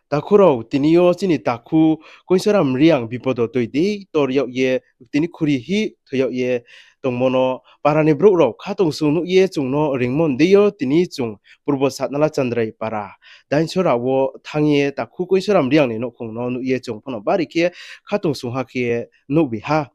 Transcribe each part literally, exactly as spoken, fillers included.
Takhu rao, tini yo chini takhu Koisoram Reang bipodo toi dei tor yag ye, tini khuri hi thoi yag ye tongmo no para ni brouh rao khatungsung nuh ye chung no ringmo dei yo tini chung Purbo Satnala Chandrai para Dainsora wo thanng ye takhu Koisoram Reang ni nouhkhong no nuh ye chung phano bari khe khatungsung ha khe nuhbi ha.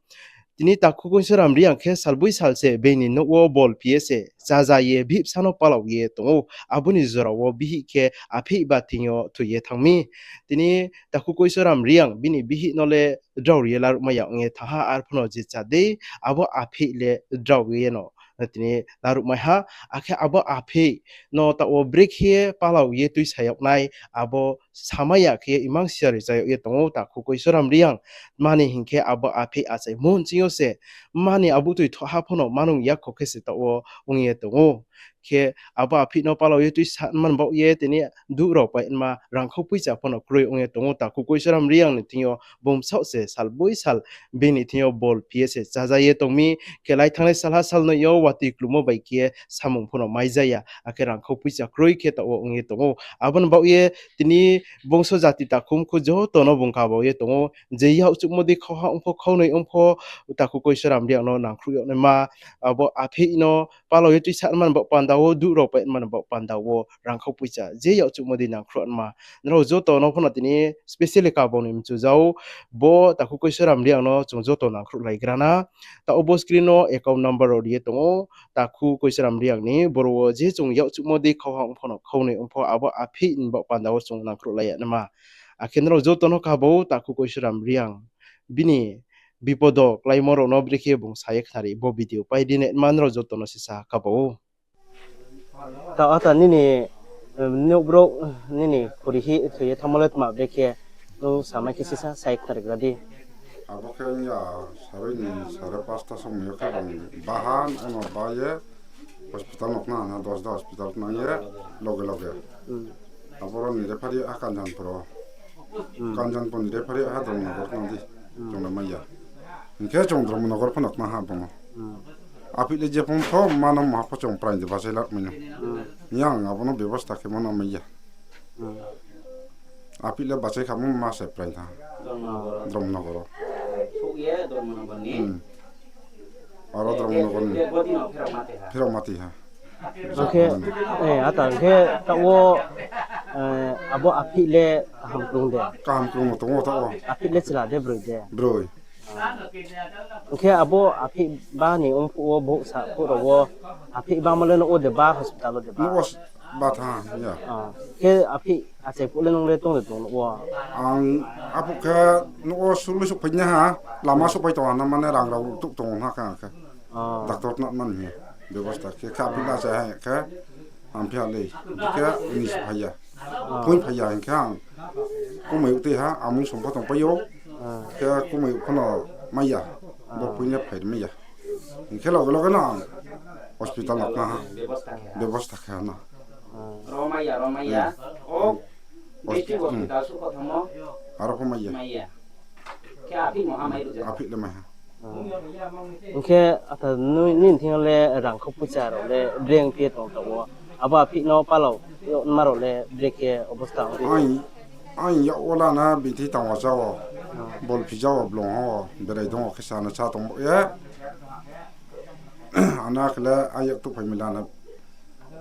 Tini takhu Koisoram Reang khe salboi sal se being ni nouh wo bol phi ye se chaja ye bihih bsa no palao ye tong ou. Abo ni jora wo bihih khe apheih ba thing yo thoi ye thanng mi. Tini takhu Koisoram Reang bini bihih no le drao ri ye laruhmai ya ong ye thanng ha, arphuh no je cha dei abo apheih le drao ye no tini laruhmai ha. Akhe abo apheih no taoh wo brekhe palao ye tuisa yag nai, abo samai ya khe imang siari cha yag ye tong ou takhu Koisoram Reang. Mani hing khe abo apheih achai mun ching yo se mani abo toi thoh ha phano manung yakho khe se taoh wo ong ye tong ou. Khe abo apheih no palao ye tuisa man baoh ye tini duh rao pai nma rangkhau poicha phano kroi ong ye tong ou takhu Koisoram Reang ni thing yo bung bsaoh se salboi sal bini thing yo bol phi ye se chaja ye tong mi. Khe lai thanngnai salha salnoi yo watoi klumo bai khe samung phano mai ja ya, akhe rangkhau poicha kroi khe taoh wo ong ye tong ou. Abo ni baoh ye tini bungso jati takhu mkhu joto no bung kabao ye tong ou. Je yakchuhmo dei khauha ong pho, khaunoi ong pho, takhu Koisoram Reang no nangkhruh yag naima, abo apheih no palao ye tuisa man baoh panda wo, duh rao pai man baoh panda wo, rangkhau poicha je yakchuhmo dei nangkhruh naima. Nrao joto no phano tini specially kabao ni mchu jao, bo takhu Koisoram Reang no chung joto nangkhruhlai gra na. Taoh bo screen no account number rao ri ye tong ou, takhu Koisoram Reang ni, boro wo je chung yakchuhmo dei khauha ong pho no, khaunoi ong pho, abo apheih ni baoh panda wo chung nangkhruhlai ya naima. Akhe nrao joto no kabao takhu Koisoram Reang bini bipodo kláimo rao no brekhe bung sa ye khnari, bo video pai ri nai ma nrao joto no sisa kabao ou. Taoh ata nini, nouh brouh, nini khuri hi thoi ye thanngmo le tma brekhe, nung samai khe sisa sa ye khnari gra di. Abo khe ya, saroi ni sare pasta somoi yo khe bung baha, ono ba ye, hospital no khna na, Dasda hospital khna ye, loge loge. Aboro ni refer ye ha Kanchanpur wo. Kanchanpur ni refer ye ha Dharmanagar khna di. Chung no mai ya. Hing khe chung Dharmanagar phano khna ha bung no. Apheih le je phung tho, mano maha pho chung prai de bachai lar mai no. Yang abo no bebosta khe mano mai ya. Apheih le bachai khamo ma se prai tha. Dharmanagar wo. Aro Dharmanagar ni. Pherao ma tui ha. Hing khe, ata hing khe taoh wo, abo apheih le kaham krung de? Kaham krung no tong ou taoh wo. Apheih le chla de broi de? Broi. Hing khe abo apheih ba ni ongphuh wo, bouh saphuh rao wo, apheih bamo le nouh wo de ba hospital wo de ba? Nouh wo ba tha, ya. Khe apheih achai phuh le nung le tong de tong nouh wo? Ang aphuh khe nouh wo sului souhphai nai ha, lama souhphai tong ha na mane rang rao tuh tong ha khe ang khe. Doctor tnat man hing bebosta khe, khe apheih le achai ha khe, ang phi ha lei, khe uni souhphai ya. Phuing phai ya hing khe ang kumai tui ha, amung song pho tongpai ou, khe kumai phano mai ya, bo phuing le phai mai ya. Hing khe loge loge no ang hospital no khna ha, bebosta khe ha na. Ro mai ya, ro mai ya. O district hospital suh kho thamo? Aro pho mai ya. Mai ya. Khe apheih mo ha mai rujak? Apheih le mai ha. Hing khe ata nini thing yo le rangkhau poicha rao le breng phi ye tong taoh wo? Abo apheih no palao yagma rao le brekhe obosta ong? Ang yag wo la na bini thing tang wo cha wo. Bol phi ja wo blong ho, berai dong wo khe sa no cha tong bo ye. Ano akhe le ang yak tuh phai mi la na.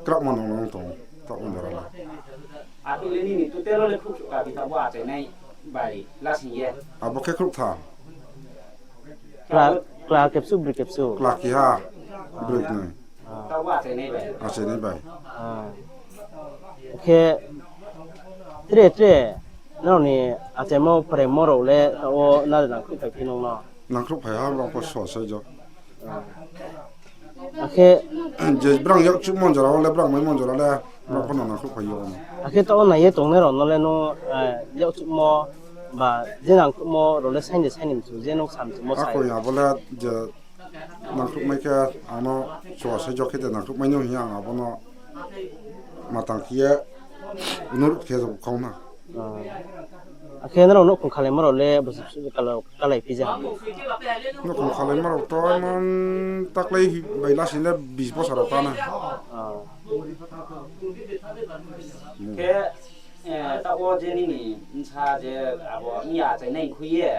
Krak ma nong nong tong, taoh ong jora la. Apheih le nini total le khruhchuh ka bi taoh wo achainai bai lasing ye? Abo khe khruhtha. Kla, kla kepsu, broi kepsu? Kla keha, broi knoi. Taoh wo achainai bai? Achainai bai. Khe tre tre nrao ni achaimo phraimo rao le taoh wo nare nangkhruh phai phi nung no? Nangkhruh phai ha, brao pho sua sai jo. Akhe je brang yakchuhmo jora wo le, brang maimo jora le, brao pho no nangkhruh phai yo no. Akhe taoh wo nai ye tongnai rao no le nung, yakchuhmo ba je nangkhruhmo rao le saing de saing ni mchu, je nung sa mchumo sa. Akhe abo le je nangkhruhmai khe ang no sua sai jo khe de nangkhruhmai nung hing ye ang abo no matang khe ye, onurut khe kau na. Akhe nrao nouhkhong khalaimo rao le bosi kala, kalai phi ja? Nouhkhong khalaimo rao to emon taklai bai lasing le bis bosor rao ta na. Khe Taoh wo je nini bsa je abo ni ya achainai khui ye,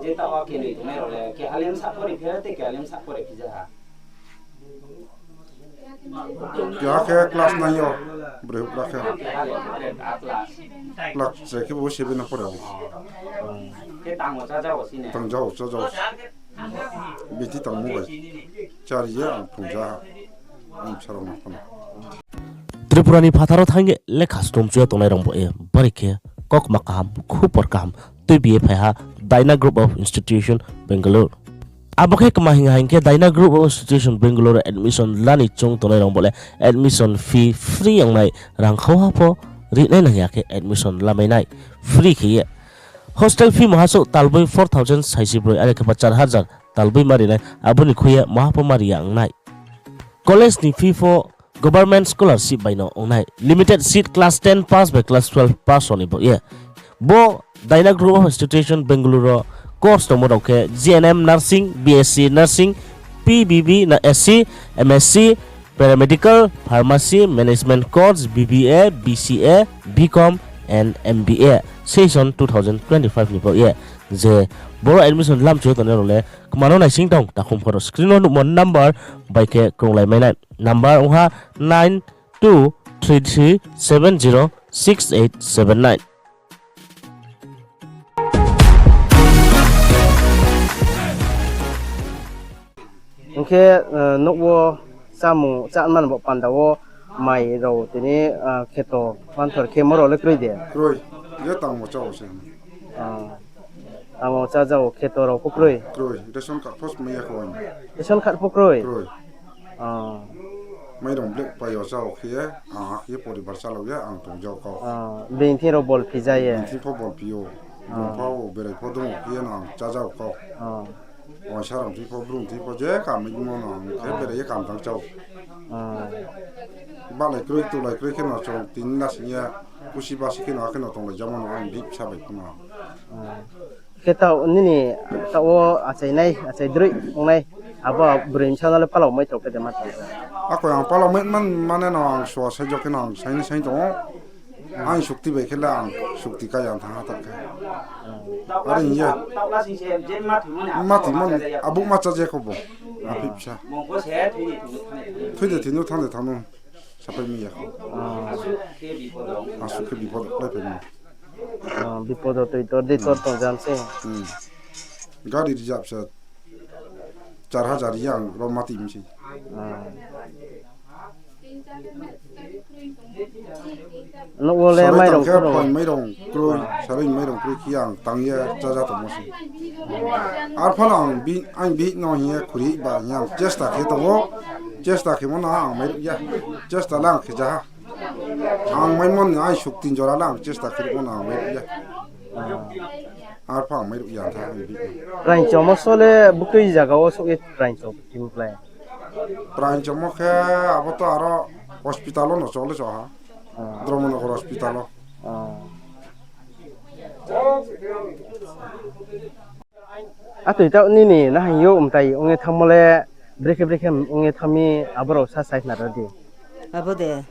je taoh wo kenoi tongnai rao le keha le bsa pore phi ha tei keha le bsa pore phi ja ha. Keha khe class nine yo, broi houhgra khe. Class tre khe bo seven no pore ou. Tang ja ou, cha ja ou. Biti tangmo bai chari ye ang phrung ja ha. Ang bsa rao no phano. Tripura ni phathar wo thanng ye lekha stom chu ye tongnai rao bo ye bari khe kaukma kaham, khupor kaham tuibi ye phai ha Dyna Group of Institution, Bangalore. Abo khe kma hing ha hing khe Dyna Group of Institution, Bangalore admission la ni choung tongnai rao bo le admission fee free ong nai, rang khauha pho rinai nang ya khe admission lamai nai free khe ye. Hostel fee maha souh talboi four thousand saisi broi, are khe ba char hajar talboi ma ri nai, abo ni khui ye maha pho ma ri ya ong nai. College ni fee pho government scholarship bai no ong nai. Limited seat class ten pass bai class twelve pass rao ni baoh ye. Bo Dyna Group of Institution Bangalore wo course tongmo rao khe G N M Nursing, B S C Nursing, P B B na S C, M S C, Paramedical, Pharmacy, Management Course, B B A, B C A, B Com and M B A, session two thousand twenty-five ni baoh ye. Je boro admission lamchu tongnai rao le kma no naising tong, takhum phoro screen wo nuhmo number bai khe krunglai mai nai. Number ong ha nine two three three seven zero six eight seven nine. Hing khe, nouh wo chámung chá man bo panda wo mai rao tini, kheto manthor khe mo rao le kroi de? Kroi, je tangmo chá ou se. Tangmo chá ja ou, kheto rao pho kroi? Kroi, ration card pho mai ya kho. Ration card pho kroi? Kroi. Mairong black pai yo chá ou khe, ang akhe poribar chálao ye ang tong ja ou kau. Being thing rao bol phi ja ye? Being thing pho bol phi ou. Bung pha ou berai pho dong ou khe ye no ang chá ja ou kau. Uaingsa rao thing pho, brung thing pho, je kam mai mo no ang khe berai ye kam tang chá ou. Balai kroi, tulai kroi khe no chung tini na sing ye, kusi basi khe no, akhe no tonglai jamo no ang bihih bsa bai pho no. Khe taoh nini taoh wo achainai, achai droi ongnai, abo broi bsa no le palao mai tong khe de ma tong khe? Akoi ang palao mai man, mane no ang sua sai jo khe no ang saini sai tong ou. Ang sukti bai khe le ang sukti kai ya thanng ha ta khe. Are hing ye. Ma thoimo ni, abo ma chá je kho bo. Aphi bsa. Thoi de thoi no, thanng de thanng no. Sapai mi ya kho. Asuh khe bipod wo klái phai mi. Bipod wo toi tor dei tor tong jam se. Gari reserve se char hajar yang ro mati mi se. Nouh wo le saroi mairong tang khe phoro phai mairong kroi, saroi mairong kroi khe ang tang ye chája tongmo se. Arphuh no ang bi-, ang bihih no hing ye khuri ba hing ye ang chesta khe tong ou, chesta khemo no ang mairuh ya, chesta le ang khe ja ha. Ang maimo ni ai suk tin jora le ang chesta khe ruhmo no ang mairuh ya. Arphuh ang mairuh ya tha ang bihih no. Praing chomo so le buktui zaga wo souh ye praing cho timo klái? Praing chomo khe abo to aro hospital wo no cho le cho ha. Dhormonogor hospital wo. Atoi taoh nini nahing yo mtai ong ye thanngmo le brekhe brekhe ong ye thanng mi abo rao sa sai khna ra di. Abo de.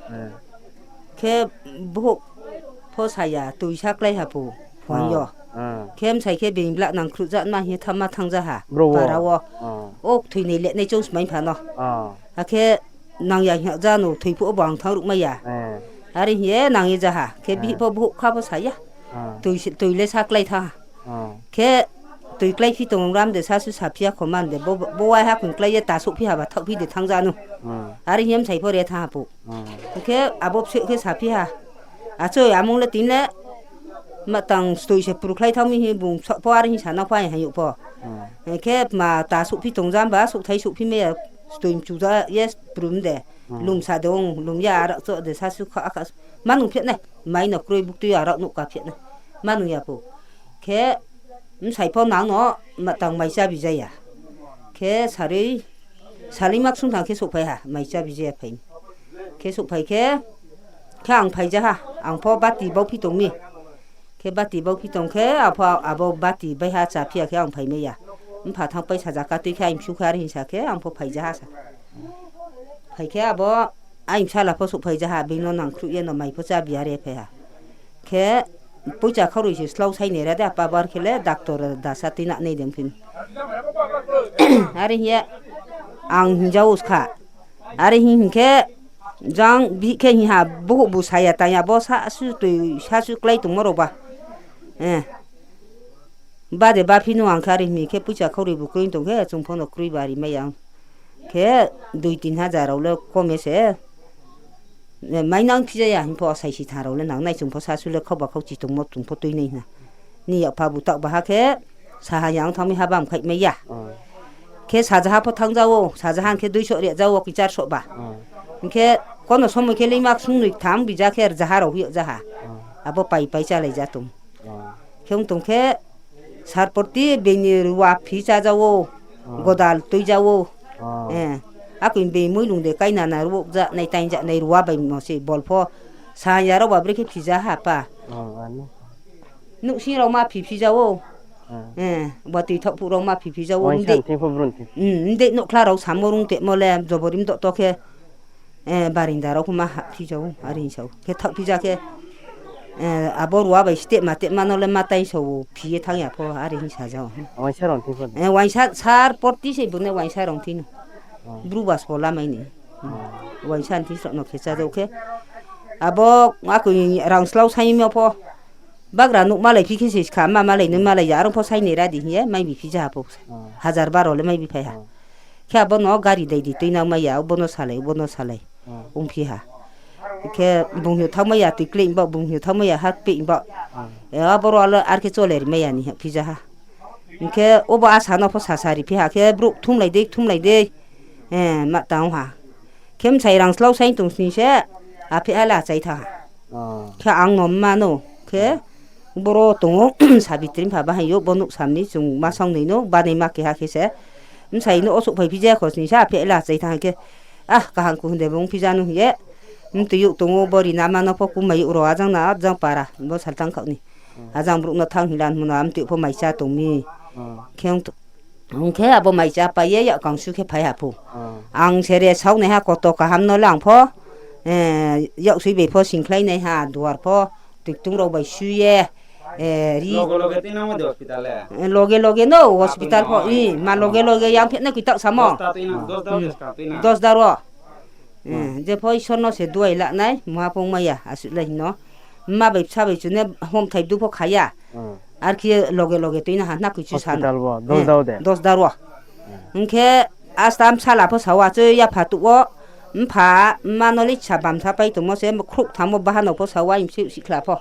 Khe bouh pho sa ya, toi sa klái ha pho, phone yo. Khe bsai khe being bla nangkhruh ja ma hing ye thanngma thanng ja ha, para wo. O kthoi nai le nai choung smai pha no. Akhe nang ya hing ja no, thoi phuh bo ang thanng ruh mai ya. Are hing ye nang ye ja ha, khe bihih pho bouh kha pho sa ya. Toi le sa klái thanng ha. Khe toi klái phi tong ram de sasu saphi ya kho man de, bo waiha khong klái ye ta souhphi ha ba thaohphi de thanng ja no. Are hing ye bsai pho re thanng ha pho. Khe abo bsai khe saphi ha. Achoi, amung le tini le matang stoi se purkhlai thanng mi hing bung pho are hing sa na pho ai hayouh pho. Khe ma ta souhphi tong jam ba, souhthai souhphi mai ya, stoi mchu ja ye prum de. Lum sa de ong, lum ya arak cho de sasu kha kha. Manung phi nai, mai no kroi buktui arak nouh ka phi nai. Manung ya pho. Khe bsai pho nang no matang mai chabi ja ya. Khe sarui, salingma ksung thanng khe souhphai ha, mai chabi ja ya phai. Khe souhphai khe, khe ang phai ja ha, ang pho bati bauphi tong mi. Khe bati bauphi tong khe, apho abo bati baiha chaphi ya khe ang phai mai ya. Mpha thanngpai sa ja ka tui khe, aini bsu khe are hing sa khe, ang pho phai ja ha sa. Phai khe abo, aini bsala pho souhphai ja ha, being no nangkhruh ye no mai pho chabi ya re phai ha. Khe poicha khauroi se slou sai nai ra de, apa bar khe le doctor dasa tuinang nai de phin. Are hing ye ang hing ja ou skha. Are hing hing khe jang bihih khe hing ha, bohouh bu saya tang ya, bo sa su toi sa su klái tongmo rao ba. Ba de ba phi no ang khe are hing khe poicha khauroi bu kroi tong khe chung pho no kroi ba ri mai ya. Khe dui tin hajar rao le kome se mainang phi ja ya hing pho, saisi tha rao le nang nai, chung pho sa su le khauba khauchi tongmo chung pho tui nai hna. Ni yak pha bu taoh baha khe saha ya ong thanng mi ha bam khaih mai ya. Khe sajaha pho thanng ja ou, sajaha khe duisoh ri ja ou, ki charsoh ba. Hing khe kono somoi khe leima ksung noi ktham bi ja khe rzaha rao hoih yag ja ha. Abo pai pai chálai ja tong. Khe ong tong khe sarporti beini ruwa phi chá ja ou, godal tui ja ou. Akoi beini moilung de kainana ruwak ja nai, tain ja nai ruwa bai mo se bol pho. Saha ya rao ba brekhe phi ja ha pa. Nouhsing rao ma phi phi ja ou. Ba tui thaoh phuh rao ma phi phi ja ou. Ndei nouhkhla rao samo rung temo le jobori mdoh to khe barinda rao pho ma hahphi ja ou, are hing sa ou. Khe thaohphi ja khe, abo ruwa bai step ma tepma no le ma taingsao ou, phi ye thanng ya pho, are hing sa ja ou. Waisa, sarporti se bung ne waisa rao thing no. Bru ba sbo lamai ni. Waisa thing sroh no khe chá ja ou khe. Abo akoi rang slou saing mi yo pho. Bagra nouh malai phi khe se skha, ma malai noi malai ya, are ong pho sai nai ra di hing ye mai bi phi ja ha pho. Hajar baro le mai bi phai ha. Khe abo no gari dai di tuinang mai ya, obo no salai, obo no salai. Ongphi ha. Khe bung hing thanngmai ya, tui kleh baoh, bung hing thanngmai ya, ha peh baoh. Aboro ale are khe chole ri mai ya ni hing phi ja ha. Hing khe obo asa no pho sasa ri phi ha, khe brouh kthumlai dei, kthumlai dei. Ma tang ha. Khe bsai rang slou saing tong sning se, apheh ha le achai thanng ha. Khe ang no mma no, khe boro tong ou, Sabitri mpha bahaing yo, bo nouh sam ni chung ma saong noi no, banaima keha khe se. Bsai no osouh phai phi ja kho sning se, apheh le achai thanng ha khe, ah, kaham kuhun de bung phi ja nu hing ye. Mtui youh tong ou, bo ri nama no pho kumai youh ro, ajang na, ajang para, bo saltang khaoh ni. Ajang brouh no thanng hing la, mno mtui pho mai chá tong mi. Khe ong khe abo mai chá pai ye yak kangsu khe phai ha pho. Ang sere saoh naiha koto kaham no le ang pho, yaksoi bai pho singkhlai naiha, duar pho, tuiktung rao bai su ye, ri. Loge loge no hospital pho, ma loge loge yang pheh nai koi taoh samo. Dos da ro. Jepho Isor no se duai la nai, mungha pho ongmai ya, asuh le hing no. Mma bai bsa bai chu ne homthai bdu pho kha ya. Arkhe loge loge tuina ha, hna koi chu sa. Dos da ro. Hing khe asta bsala pho sa ou, achoi yapha tuh wo, mpha, mma no le sa bamsa pai tongmo se, khrouh thangmo baha no pho sa ou, aini bsayouh sihkhla pho.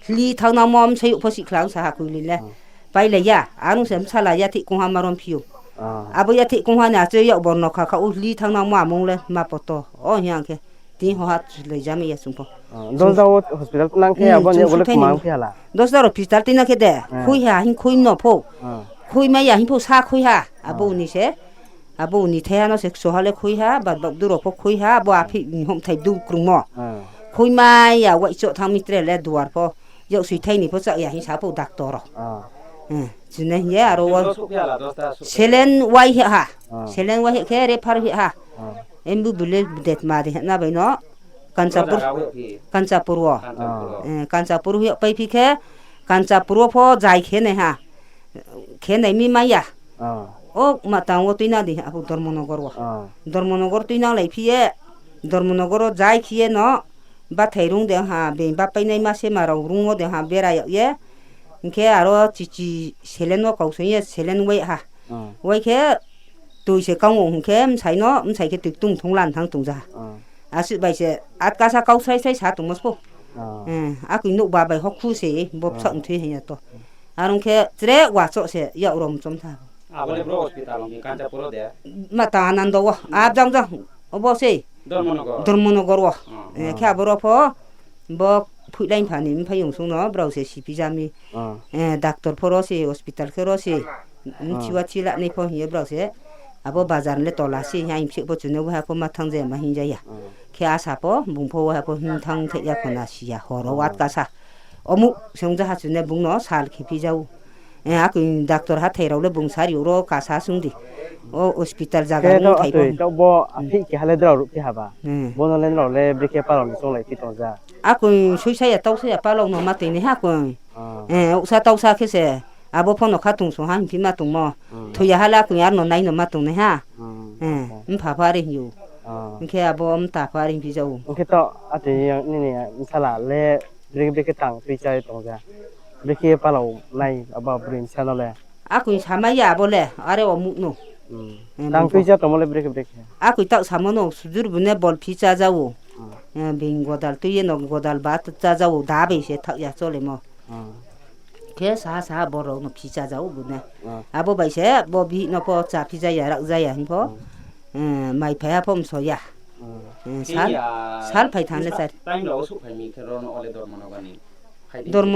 Hli thanng nangmo bsayouh pho sihkhla ong sa ha koi le le. Pailai ya, are ong se bsala yathih kongha ma rom phi ou. Abo yathih kongha ni achoi yak bor no kha kha ou, hli thanng nangmo amung le ma poto. O hing ang khe, tini hoha lai ja mai ya chung pho. Dos da ro hospital tuinang khe de, khui ha hing khui no pho. Khui mai ya hing pho sa khui ha. Abo ni se, abo ni thaiha no se kchuha le khui ha, bad bak du rao pho khui ha, abo aphih ni homthai bdu krungmo. Khui mai ya, waichoh thanng mi tre le duar pho. Yaksoi thai ni pho chá ya hing sa pho doctor rao. Chini hing ye aro wo saline wai heh ha. Saline wai heh khe refer heh ha. Ambulance de tma de hehna bai no Kanchanpur, Kanchanpur wo. Kanchanpur wo heh paiphi khe, Kanchanpur wo pho jai khe nai ha. Khe nai mi mai ya. O ma tang wo tuinang di ha pho Dharmanagar wo. Dharmanagar tuinang lai phi ye, Dharmanagar wo jai khe ye no, bathai rung de ha, being bapainaima se ma rao rung wo de ha bera yag ye. Hing khe aro chichi saline wo kau song ye saline wai ha. Wai khe toi se kang ou hing khe bsai no, bsai khe toi ktung thung lan thanng tong ja ha. Asuh bai se atkasa kau srai srai sa tongmo sbo. Akoi nouhba bai hokhu se, bo bsaoh mthoi hing ya to. Are ong khe tre wachoh se yak rom chom tha. Ma tang Anando wo, abjang jang, obo se. Dharmanagar wo. Khe aboro pho, bo phoihlai mpha ni mphaiyong sung no brao se siphi ja mi. Doctor pho ro se, hospital khe ro se. Mthi wa thi la nai pho hing ye brao se. Abo bazar le tola se, aini bsayouh pho chung no waiha pho ma thanng ja ma hing ja ya. Khe asa pho, bung pho waiha pho hing thanng thai ya khona si ya, hor wo atkasa. Omuh se ong ja ha chung ne bung no sal khe phi ja ou. Akoi doctor hathái rao le bung sari ro kasa sung di. O hospital zaga ong thai bo. Taoh bo aphih keha le drao ruhphi haba. Bo no le nrao le brekhe pa rao ni chounglai phi tong ja. Akoi soisa ya tausa ya palao no ma toingnai ha akoi. Ousa tausa khe se. Abo pho no kha tong song ha hingphi ma tongmo. Thoi ya ha le akoi ar no nai no ma tongnai ha. Mpha pho are hing ou. Hing khe abo mta pho are hingphi ja ou. Hing khe taoh atoi nini bsala le brekhe brekhe tang tuicha ye tong ja. Brekhe palao nai abo broi bsa no le. Akoi samai ya abo le, are omuh no. Tang tuicha tongmo le brekhe brekhe. Akoi taoh samo no, sujur bu ne bol phi chá ja ou. Being godal tui ye no godal ba chá ja ou, da bai se thaoh ya cholemo. Khe saha saha boro no phi chá ja ou bu ne. Abo bai se bo bihih no pho chá phi ja ya, rak ja ya hing pho. Mai phai ha pho mso ya. Sal phai thanng le char. Dormo